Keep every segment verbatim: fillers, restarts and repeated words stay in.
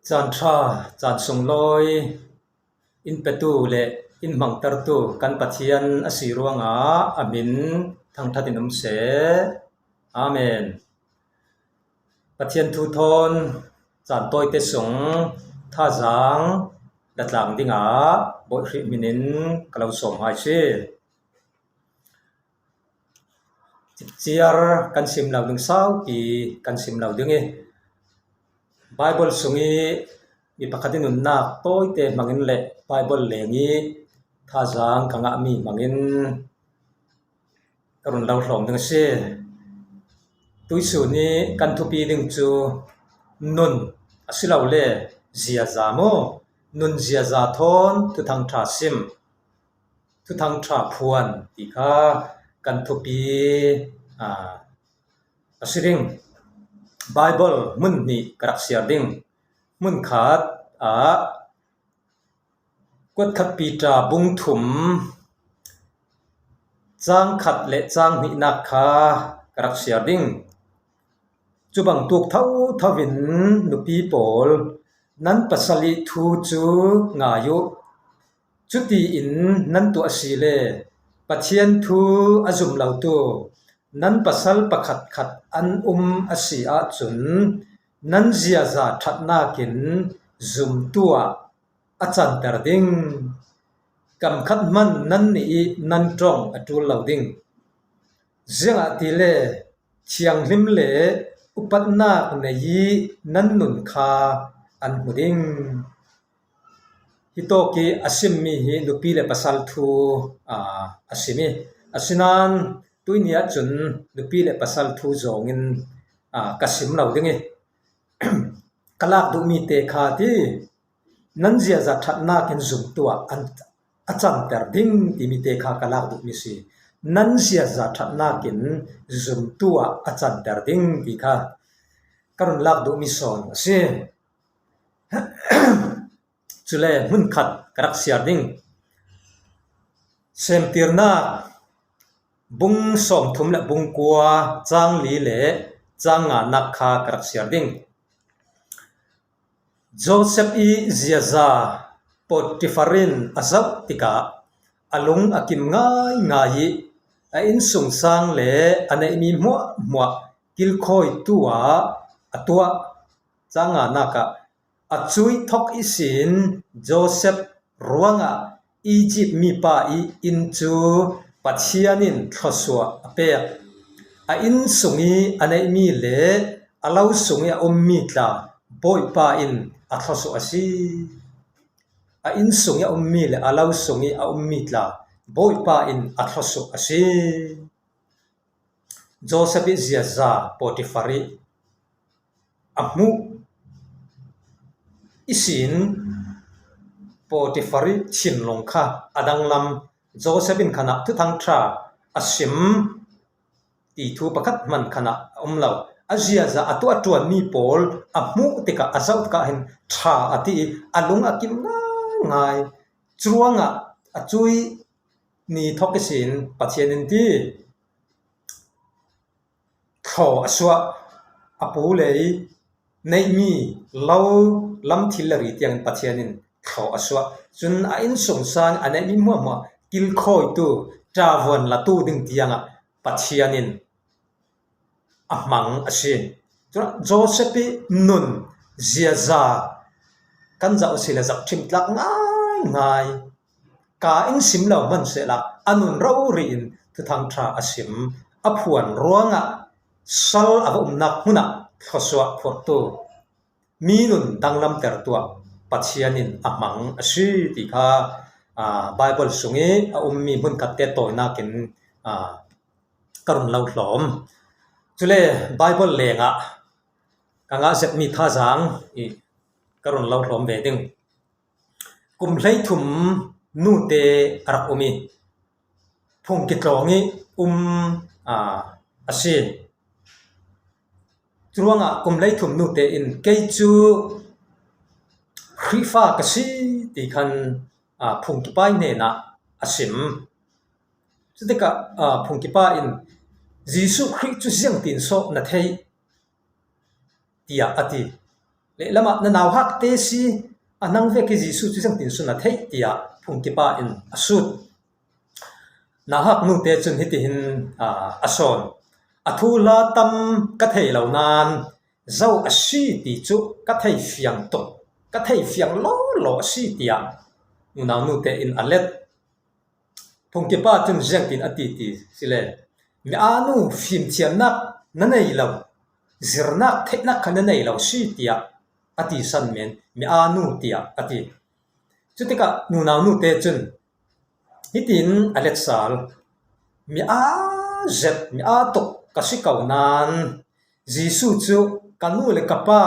Caan ṭha, caan sunglawi in petu le in hmangtertu kan Pathian a si ruangah a hmin thangṭhat in um seh. Amen. Pathian thu thawn caan tawite sung thazaang la tlang dingah Bawi Khrih hminin ka lo sawm hai si. Cikciar kan sim lo ding, saupi kan sim lo ding i, Bible sung i mi pakhat i nunnak tawite hmangin le Bible leng i thazaang ka ngahmi hmangin ka run lo hlawm ding a si. Tuihsun i kan thupi ding cu nun a si lo le ziaza maw? Nun ziaza thawn Thuthang ṭha sim. Thuthang ṭha phuan ti kha kan thupi, aa, a si ding. Bible hmun hnih ka rak siar ding. Hmun khat ah Kuat khat Peter bung thum, cang khat le cang hnihnak kha ka rak siar ding. Cubang tuk thotho in nupi pawl, nan pasal i thu cu ngai uh. Cutiin nan tuah asile Pathian thu a zum lotu nan pasal pakhatkhat an um a si ahcun nan ziaza ṭhatnak in zumtu ah a canter ding. Kam khat hmanh nannih i nan ṭong a ṭul lo ding. Ziangahtile thianghlim le upatnak nei i nan nun kha an hmu ding. Hitawk i a simmi hi nupi le pasal thu, aa, a sim i, asinain tuini ahcun nupi le pasal thu zawngin, aa, ka sim lo ding i, ka lak duhmi te kha ti, nan ziaza ṭhatnak in zumtu ah an, a canter ding timi te kha ka lak duhmi si. Nan ziaza ṭhatnak in zumtu ah a canter ding ti kha ka run lak duhmi sawn a si. Cule hmun khat ka rak siar ding. Semtirnak bung sawmthum le bung kua, cang li le cang nganak kha ka rak siar ding. Joseph i ziaza Potifar in a zoh tikah a lung a kim ngaingai i a innsungsang le a neihmi hmuahhmuah kilkhawitu ah a tuah. Cang nganak ah a cuih thok ihsin Joseph ruangah Izipt mipa i inn cu Pathian in thluasuah a pek. A inn sung i a neihmi le a lo sung i a ummi tla Bawipa in a thluasuah a si. A inn sung i a ummi le a lo sung i a ummi tla Bawipa in a thluasuah a si. Joseph i ziaza Potifar i a hmuh ihsin Potifar i thinlung kha a danglam. Joseph in khan ah Thuthang ṭha a sim ti thu pakhat hman khan ah a um lo. A ziaza a tuah a ṭuanmi pawl a hmuh tikah, a zoh tikah hin ṭha a ti i a lung a kim ngaingai. Curuangah a cuih ni thok ihsin Pathian in ti thlaw a suah. A pu le i neihmi lo lam thil le ri tiangin Pathian in thlaw a suah. Cun a innsungsang a neihmi hmuahhmuah kilkhawitu, ṭavuan latu ding tiangah Pathian in a hmang a si. Cun Joseph i nun ziaza kan zoh a si le zoh ṭhimtlak ngaingai. Ka in sim lo hman sehla a nun rori in Thuthang ṭha a sim, a phuan ruangah sal a va umnak hmun ah thluasuah phurtu, mi nun danglamtertu ah Pathian in a hmang a si ti kha, aa, Bible sung i a ummi hmunkhatte tawinak in, aa, ka run lo hlawm. Cule Bible lengah ka ngah zetmi thazaang i ka run lo hlawm ve ding. Kum hleithum nute a rak um i phungki tlawng i um, aa, a si. Curuangah kum hleithum nute in kei cu Khrihfa ka si ti khan, aa, phungkipa i hnenah a sim. Cutikah, aa, phungkipa in, "Jesuh Khrih cu ziangtin sawh na theih?" tiah a ti. Lehlamah na nauhak te si, a nang vek hi Jesu cu ziangtin sun a theih, tiah phungkipa in a sut. Nauhak nute cun hitihin, aa, a sawn. A thuhla tam ka thei lo nain zo a si ti cu ka thei fiang tuk, ka thei fiang lawlaw a si, tiah nunau nute in a let. Phungkipa cun ziangtin a ti ti si le, mi aa nu, fimthiamnak na nei lo, zirnak theihnak kha na nei lo si, tiah a ti san men, mi aa nu, tiah a ti. Cutikah nunau nute cun hitin a let sal, mi aa zet, mi aa tuk ka si ko nain Jesu cu ka nu le ka pa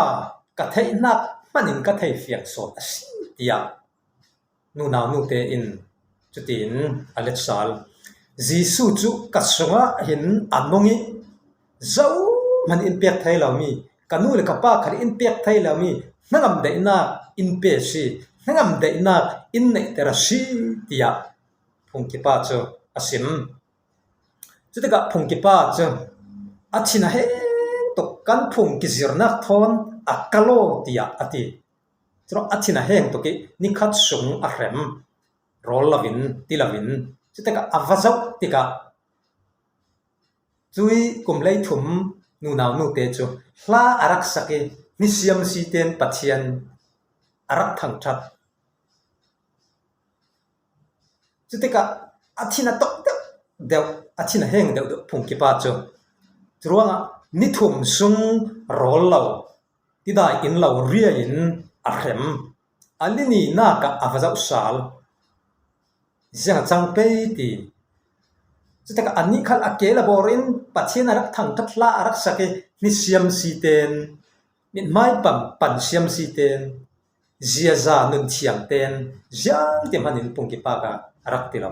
ka theihnak hmanin ka thei fiang sawn a si, tiah nunau nute in cutin a let sal. Jesu cu ka sungah hin a nung i, zohman in pek thei lomi, ka nu le ka pa khal in pek thei lomi hnangam daihnak in pe si, hnangam daihnak in neihter a si, tiah phungkipa cu a sim. Cutikah phungkipa cu, a thin a heng tuk, kan phung kizirnak thawn a kal aw, tiah a ti. Curuangah a thin a heng tuk i nikhat sung a hrem, rawl loin, ti loin, cutikah a va zoh tikah cui kum hleithum nunau nute cu hla a rak sak i, nisiam si tein Pathian a rak thangṭhat. Cutikah a thin a tuk deuh deuh, a thin a heng deuh deuh phungkipa cu, curuangah ni thum sung rawl lo, tidai in lo riai in a hrem. A ni ninak ah a va zoh sal. Ziang a cang pei ti. Cutikah a nih khal a keel a bawr in Pathian a rak thangṭhat, hla a rak sak i, nisiam si tein, mithmai pan, pan siam si tein, ziaza nun thiang tein, ziangtin hmanin phungkipa kha a rak ti lo.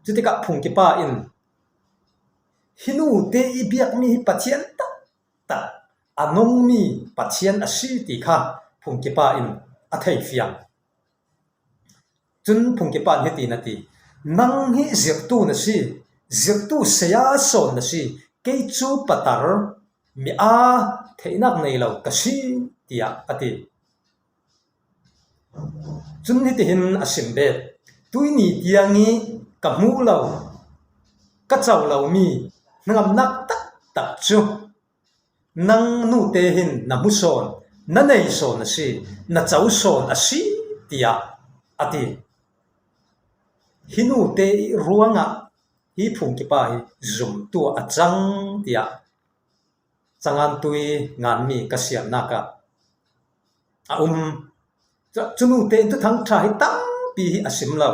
Cutikah phungkipa in, hi nute i biakmi hi Pathian taktak, a nungmi Pathian a si ti kha phungkipa in a thei fiang. Cun phungkipa in hitin a ti, nang hi zirhtu na si, zirhtu saya sawn na si, kei cu patar, mi aa theihnak nei lo ka si, tiah a ti. Cun hitihin a sim bet, tuihni tiang i ka hmuh lo, ka co lomi hnangamnak taktak cu nang nute hin na hmu sawn, na nei sawn a si, na co sawn a si, tiah a ti. Hi nute i ruangah hi phungkipa hi zumtu a cang, tiah cangan tui nganmi ka siarnak ah a um. Cu, cu nute in Thuthang ṭha hi tampi hi a sim lo.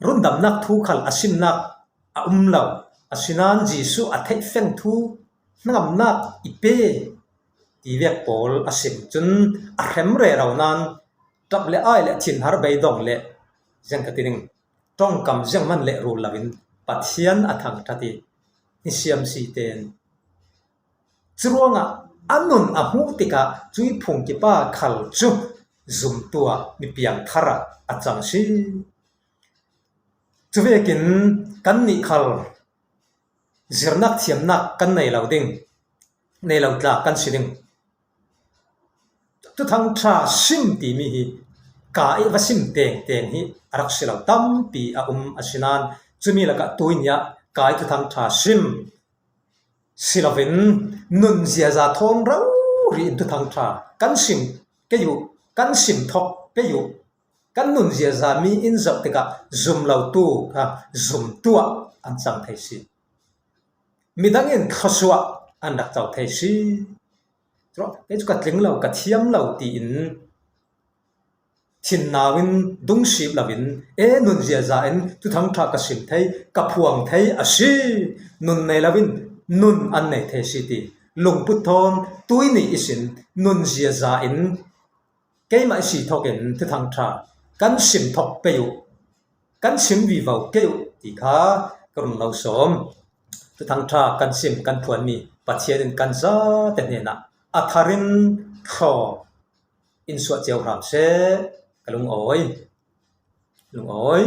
Rundamnak thu khal a simnak a um lo. Asinain Jesuh a theih feng thu hnangamnak i pe ti vek pawl a sim. Cun a hrem rero nain ṭap le ai le thinhar beidong le, ziang ka ti ding, ṭongkam zianghman le rul loin Pathian a thangṭhat i, nisiam si tein. Curuangah a nun a hmuh tikah cui phungkipa khal cu zumtu ah mi piangthar ah a cang si. Cuvekin kannih khal zirnak thiamnak kan nei lo ding, nei lo tlak kan si ding. Thuthang ṭha sim timi hi kaa i va sim tengteng hi a rak si lo tampi a um. Asinain cumi lakah tuini ah kaa i Thuthang ṭha sim si loin nun ziaza thawn rori in Thuthang ṭha kan sim kei uh, kan sim thok kei uh, kan nun ziaza mi in zoh tikah zum lotu kha zumtu ah an cang thei si. Midang in thluasuah an rak co thei si. Kei cu ka tling lo, ka thiam lo tiin thinnau in dungsip loin, e, nun ziaza in Thuthang ṭha ka sim thei, ka phuang thei a si. Nun nei loin nun an nei thei si ti. Lungput thawn tuini ihsin nun ziaza in keimah i si thokin Thuthang ṭha kan sim thok pei uh, kan sim vivo kei uh ti kha ka run lo sawm. Thuthang ṭha kan sim kan phuanmi Pathian in kan zate hnenah a thar in thlaw in suah cio hram seh, ka lungawi, lungawi.